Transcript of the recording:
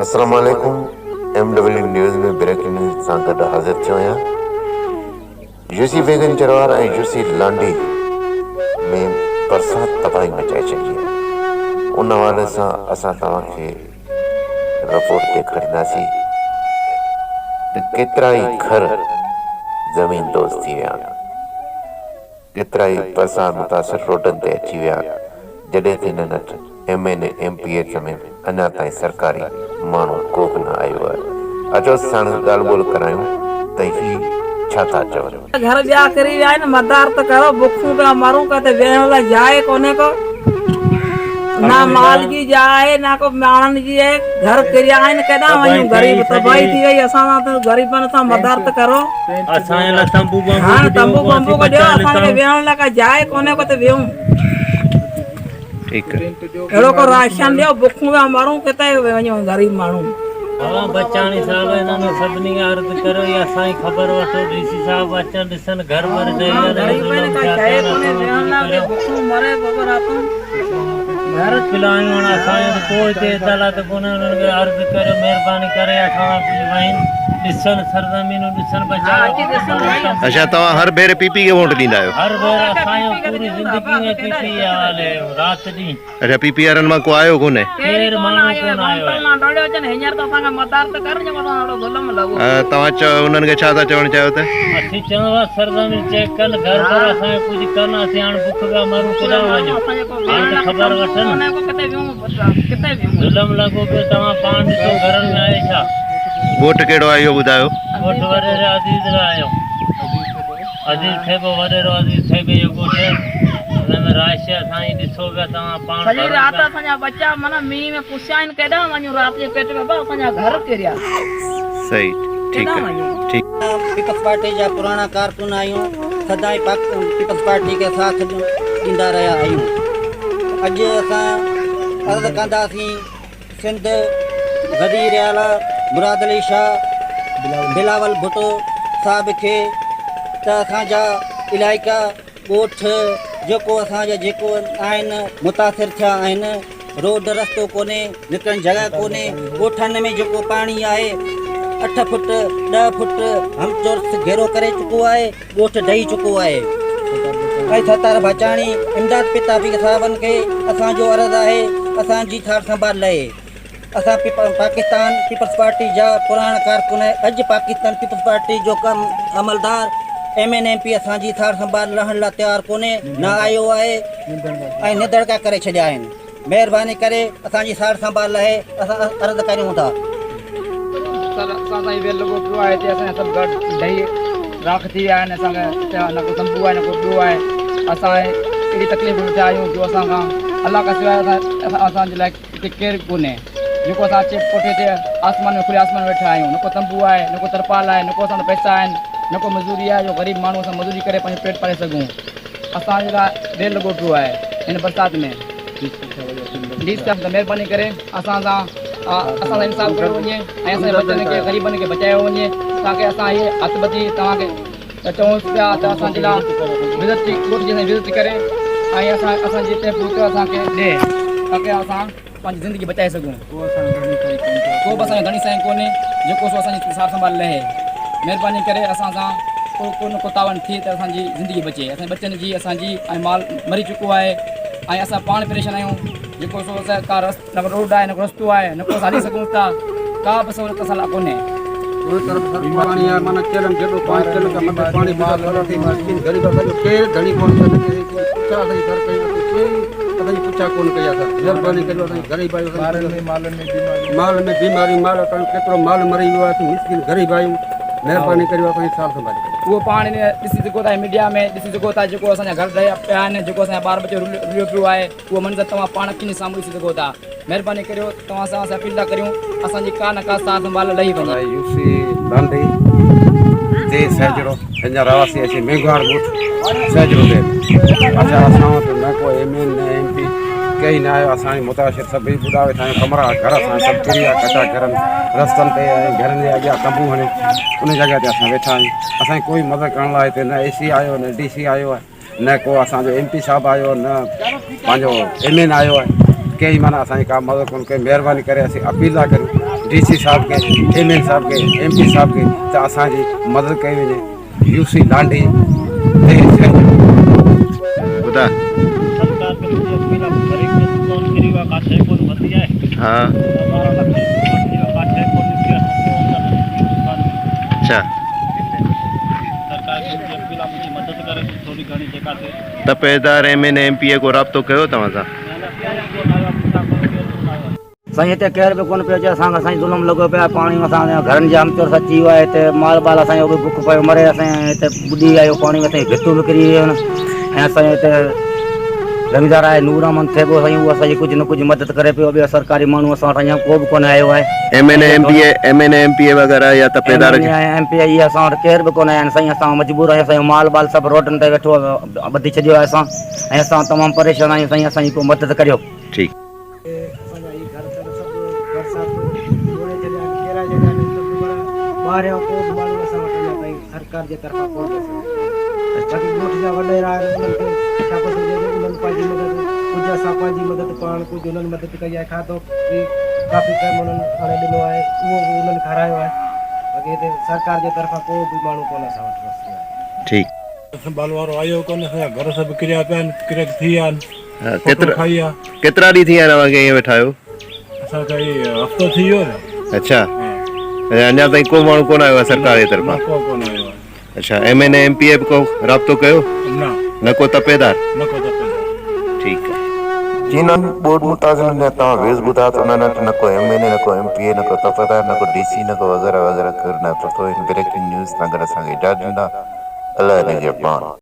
السلام عليڪم M W news ۾ breaking news سان گڏ حاضر ٿيو آهيان يوسي بيگن جروار ۽ يوسي لانڍي ۾ برسات تباهي مچائي ڇڏي آهي ان حوالي سان اسان توهان کي رپورٽ ڏيکارينداسين ته ڪيترائي گهر زمين دوز ٿي ويا آهن ڪيترائي برسات متاثر روڊن تي اچي ويا جڏهن ته هنن وٽ M N A M P A سميت اڃا تائين سرڪاري ماڻهو ڪو به نه آيو آهي اچو ساڻس ڳالهه ٻولهه ڪرايون ته هي ڇا ٿا چون. گهر ٻيا ڪري ويا آهن مدار ته ڪرو بکون پيا مرون ڪٿي ويهڻ لاء جاء ڪونهي ڪو نه مال جي جاء آهي نه ڪو ماڻهن جي آهي گهر ڪريا آهن ڪيڏانهن وڃون غريب تباهي ٿي وئي اسان سان ته غريبن سان مدار ته ڪرو اسان لاء تنبو بمبو ها تنبو بمبو ڪو ڏيو اسان کي ويهڻ لاء ڪا جاء ڪونهي ڪو ته ويهون ٺيڪ. اهڙو ڪو راشن ڏيو بکون پيا مرون ڪٿي وڃون غريب ماڻهو. بابا بچاڻي صاحب انهن سڀني کي عرض ڪريو يا اسان جي خبر وٺو ڊي سي صاحب اچن ڏسن گهر ور ڊهي ويا آهن ظلم ٿيا پيا آهن اسان سان ڪجهه ڪريو گهر پلايون هاڻ اسان جو ته ڪو هتي عدالت ڪونهي انهن کي عرض ڪريو مهرباني ڪري اسان سان ڪجهه وهين ڏسن سرزمينون ڏسن بچارا اڇا توهان هر ڀيري پي پي کي ووٽ ڏيندا آهيو. هر ڀيري اسان جو پوري زندگي ۾ پي پي جي حوالي آهيون رات ڏينهن. اڇا پي پي وارن مان ڪو آيو ڪونهي. ڪير ماڻهو ڪونه آيو آهي. توهان چئو انهن کي ڇا ٿا چوڻ چاهيو ته. اسين چون ٿا سرزمين چيڪ ڪن گهر ڀر اسان کي ڪجهه ڪن اسين هاڻ بک پيا مرون ڪيڏانهن وڃون هاڻ ته خبر وٺن ظلم لڳو پيو توهان پاڻ ڏسو گهرن ۾ آهي ڇا. ڳوٺ ڪهڙو آهي اهو ٻڌايو. ڳوٺ وڏيري عزيز راهيو. عزيز ٿيٻو وڏيرو عزيز ٿيٻي جو ڳوٺ ان ۾ رهائشي اسان جي ڏسو پيا توهان پاڻ سڄي ڀرو رات پيا. اسان جا ٻچا معنيٰ مينهن ۾ پسيا آهن ڪيڏانهن وڃون رات جي پيٽ ۾ ابا اسان جا گهر ڪريا صحيح ٺيڪ ڪيڏانهن آهي وڃون. ٺيڪ. پيپلز پارٽي جا پراڻا ڪارڪن آهيون سدائين پيپلز پارٽي کي ساٿ ڏيندا رهيا آهيون اڄ اسان عرض ڪنداسين سنڌ وزير اعليٰ مراد علي شاهه بلاول ڀٽو صاحب کي ته اسان جا علائقا ڳوٺ جيڪو اسان جا جيڪو آهن متاثر ٿيا آهن روڊ رستو ڪونهي نڪرڻ جڳهه ڪونهي ڳوٺن ۾ جيڪو پاڻي آهي اٺ فٽ ڏهه فٽ هم چورس گهيرو ڪري چڪو آهي ڳوٺ ڊهي چڪو آهي ۽ ستار ڀچاڻي امداد پتافي صاحبن کي اسان جو عرض آهي اسان جي ٿار سنڀال لهي اسان پاڪستان پيپلز پارٽي جا پراڻا ڪارڪن اڄ پاڪستان پيپلز پارٽي جو ڪم عملدار ايم اين ايم پي اسان جي ٿار سنڀال لهڻ لاء تيار ڪونهي نه آيو آهي ۽ نڌڙڪا ڪري ڇڏيا آهن مهرباني ڪري اسان جي سار سنڀال لهي اسان عرض ڪريون ٿا. سر اسان سان هي ويل لڳو پيو آهي هتي اسان جا سڀ گهر ڊهي راک ٿي ويا آهن اسان کي هتي نه ڪو تنبو آهي نه ڪو ٻيو آهي اسان اهڙي تڪليف ۾ ويٺا آهيون جو اسان کان الله کان سواء اسان اسان جي لاء هتي ڪير ڪونهي جيڪو اسان اچي ڪوٺي تي آسمان ۾ کلي آسمان ۾ ويٺا آهيون نه ڪو تنبو آهي نه ڪو ترپال آهي نه ڪو اسان وٽ پئسا آهن نه ڪو مزوري آهي جو غريب ماڻهو اسان مزوري ڪري پنهنجو پيٽ پالي سگهون اسان جي لاء ڊير لڳو پيو آهي هن برسات ۾ ڊي سي صاحب مهرباني ڪري اسان سان اسان سان انصاف ڪيو وڃي ۽ اسان جي بچن کي غريبن کي بچايو وڃي تاڪه اسان هي هٿ ٻڌي توهان کي چئون پيا ته اسان جي لاء وزٽ ڳوٺ جي وزٽ ڪري ۽ اسان اسان جي هتي پهچ اسان کي ڏي تاڪه اسان پنهنجي زندگي بچائي سگهون ڪو به اسان جو ڌڻي سائين ڪونهي جيڪو سو اسان جي سار سنڀال لهي مهرباني ڪري اسان سان ڪو ڪو نه ڪو تعاون ٿئي ته اسان جي زندگي بچي اسان جي ٻچن جي اسان جي ۽ مال مري چڪو آهي ۽ اسان پاڻ پريشان آهيون جيڪو سو اسان ڪا رس نه ڪو روڊ آهي نه ڪو رستو آهي نه ڪو اسان هلي سگهون ٿا ڪا به سهولت اسان لاء ڪونهي. پاڻي آهي معنيٰ چيلم جيڏو پاڻي چيلم کان مٿي پاڻي بيٺو ٿورو ٿي مسڪين غريب اسان جو ڪير ڌڻي ڪونه ٿو ڪير پڇا اسان جي سر ڪئي اٿي ڪير اسان جي پڇا ڪونه ڪئي آهي سر مهرباني ڪجو اسان غريب آهيون مال ۾ بيماري مال اسان جو ڪيترو مال مري ويو آهي اسين مسڪين غريب آهيون مهرباني ڪريو اسان جي سار سنڀالي ڪجو. اهو پاڻ ڏسي سگهو ٿا ميڊيا ۾ ڏسي سگهو ٿا جيڪو اسان جا گهر ڊهيا پيا آهن جيڪو اسان جا ٻار ٻچو رليو پيو آهي اهو منظر توهان پاڻ اکين جي سامهون ڏسي سگهو ٿا. مهرباني ڪريو توهان سان اسان اپيل ٿا ڪريون اسان جي ڪا نه ڪا سار سنڀال لهي وڃي. آء يو سي لانڍي تي سهجڙو هن جا رهواسي اسين مينگهواڙ ڳوٺ سهجڙو تي اچا اسان وٽ نه ڪو ايم اين نه ايم پي ڪئي نه آيو اسان متاثر سڀئي ٻڏا ويٺا آهيون ڪمرا گهر اسان سڀ ڪري ويا ڪچا گهر رستن تي ۽ گهرن جي اڳيان تنبو هڻي ان جڳهه تي اسان ويٺا آهيون اسان جي ڪوئي مدد ڪرڻ لاء هتي نه اي سي آيو نه ڊي سي آيو آهي نه ڪو اسان جو ايم پي صاحب آيو نه پنهنجو ايم اين آيو آهي. ڪنهن معنيٰ اسان جي ڪا مدد ڪونه ڪئي مهرباني ڪري اسين اپيل ٿا ڪريون ڊي سي صاحب کي ايم اين صاحب کي ايم پي صاحب کي ته اسان جي مدد ڪئي وڃي يو سي لانڍي تي سهجڙو. ٻڌاء. سرڪار کي منهنجي اپيل آ غريب جو دڪان ڪري ويو آ ڪاٿي ڪونه وڌي آهي ها. 12 لک جو دڪان ٿي ويو آ ڪاٿي ڪونه نڪري آ سڀ اندر دڪان ۾. اڇا. سرڪار کي منهنجي اپيل آ منهنجي مدد ڪري ڪجهه ٿوري گهڻي جيڪا ٿئي. تپيدار M N A M P A ڪو رابطو ڪيو توهان سان؟ سائين هتي ڪير به ڪونه پيو اچي اسان کان سائين ظلم لڳو پيو آهي پاڻي اسان جا گهرن جا همچور سچي ويو آهي هتي مال بال اسان جو به بک پيو مري اسان هتي ٻڏي ويا آهيون پاڻي ۾ اسان جون ڀتون به ڪري ويون آهن ۽ اسان جو هتي زميندار آهي نور احمد ٿيٻو سائين اهو اسان جي ڪجهه نه ڪجهه مدد ڪري پيو ٻيو سرڪاري ماڻهو اسان وٽ اڃا ڪو به ڪونه آيو آهي. M N A M P A M N A M P A وغيره يا تپيدار M N A M P A اهي اسان وٽ ڪير به ڪونه آيا آهن سائين اسان مجبور آهيون اسان جو مال بال سڀ روڊن تي ويٺو ٻڌي ڇڏيو آهي اسان ۽ اسان تمام پريشان آهيون سائين اسان جي ڪو مدد ڪريو. ٺيڪ. اسان جا هي گهر تر سڀ برسات ٻوڙي ڇڏيا آهن ڪيرائي ڇڏيا آهن سڀ پر ٻاهريان ڪو به ماڻهو اسان وٽ اڃا تائين سرڪار جي طرفان ڪونه رسيو آهي باقي ڳوٺ جا وڏيرا آهن انهن کي شابس هجي جو انهن پنهنجي مدد ڪجهه اسان پنهنجي مدد پاڻ ڪجهه انهن مدد ڪئي آهي کاڌو به ڪافي ٽائيم انهن آڻي ڏنو آهي اهو به انهن کارايو آهي باقي هتي سرڪار جي طرفان ڪو به ماڻهو ڪونه اسان وٽ رسيو آهي. ٺيڪ. سنڀال وارو آيو ڪونه اسان جا گهر سڀ ڪريا پيا آهن ڪريڪ ٿي ويا آهن ڦٽو کائي ويا. ڪيترا ڏينهن ٿي ويا آهن اوهان کي ائين ويٺا آهيو؟ اسان کي هي هفتو ٿي ويو نه. اڇا اڃا تائين ڪو ماڻهو ڪونه آيو آهي سرڪار جي طرفان؟ نه ڪو ڪونه آيو آهي. اڇا M N A M P A به ڪو رابطو ڪيو؟ نه. نه ڪو تپيدار؟ نه ڪو تپيدار. ٺيڪ آهي. جنھن ٻوڏ متاثرن جا توھان ويس ٻڌا ته انھن وٽ نه ڪو ايم اين اي نه ڪو ايم پي اي نه ڪو تپيدار نه ڪو ڊي سي نه ڪو وغيره وغيره ڪير نه پھتو ھن بريڪنگ نيوز سان گڏ اسان کي اجازت ڏيندا الله نگهبان.